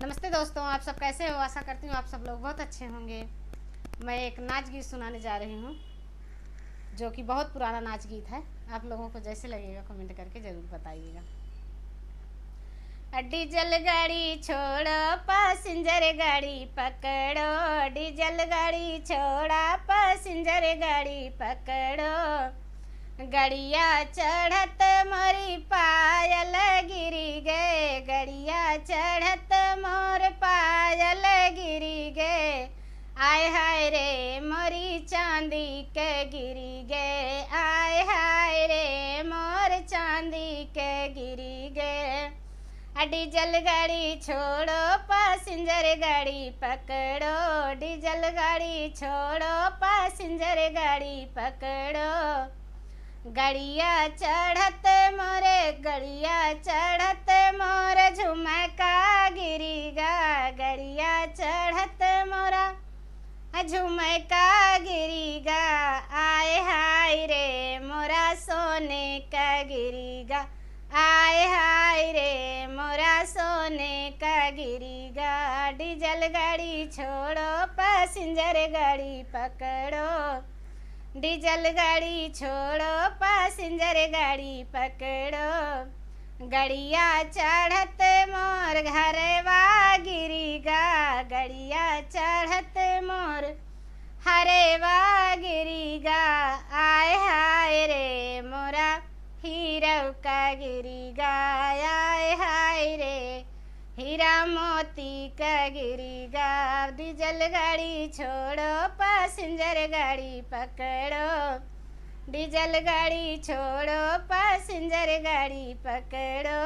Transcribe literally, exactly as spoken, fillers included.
नमस्ते दोस्तों, आप सब कैसे हो? आशा करती हूँ आप सब लोग बहुत अच्छे होंगे। मैं एक नाच गीत सुनाने जा रही हूँ, जो कि बहुत पुराना नाच गीत है। आप लोगों को जैसे लगेगा, कमेंट करके जरूर बताइएगा। डीजल गाड़ी छोड़ो, पैसेंजर गाड़ी पकड़ो। डीजल गाड़ी छोड़ा, पैसेंजर गाड़ी पकड़ो। गड़िया चढ़त मोरी पायल गिरी गे, गड़िया चढ़त मोर पायल गिरी गे। आय हाय रे मोरी चांदी के गिरी गे, आय हाय रे मोर चांदी के गिरी गे। आ डीजल गाड़ी छोड़ो, पैसेंजर गाड़ी पकड़ो। डीजल गाड़ी छोड़ो, पैसेंजर गाड़ी पकड़ो। गड़िया चढ़त मोरे, गड़िया चढ़त मोर झुमका गिरी गा, गड़िया चढ़त मोरा झुमका गिरी गा। आय हाय रे मोरा सोने का गिरी गा, आय हाय रे मोरा सोने का गिरी गा। डीजल गाड़ी छोड़ो, पैसेंजर गाड़ी पकड़ो। डीजल गाड़ी छोड़ो, पैसेंजर गाड़ी पकड़ो। गड़िया चढ़त मोर घरवा गिरी गा, गड़िया चढ़त मोर हरवा गिरी गा। आय हाय रे मोरा हीरो का गिरी गा, आय हाय रे हीरा मोती का गिरी गा। डीजल गाड़ी छोड़ो, पैसेंजर गाड़ी पकड़ो। डीजल गाड़ी छोड़ो, पैसेंजर गाड़ी पकड़ो।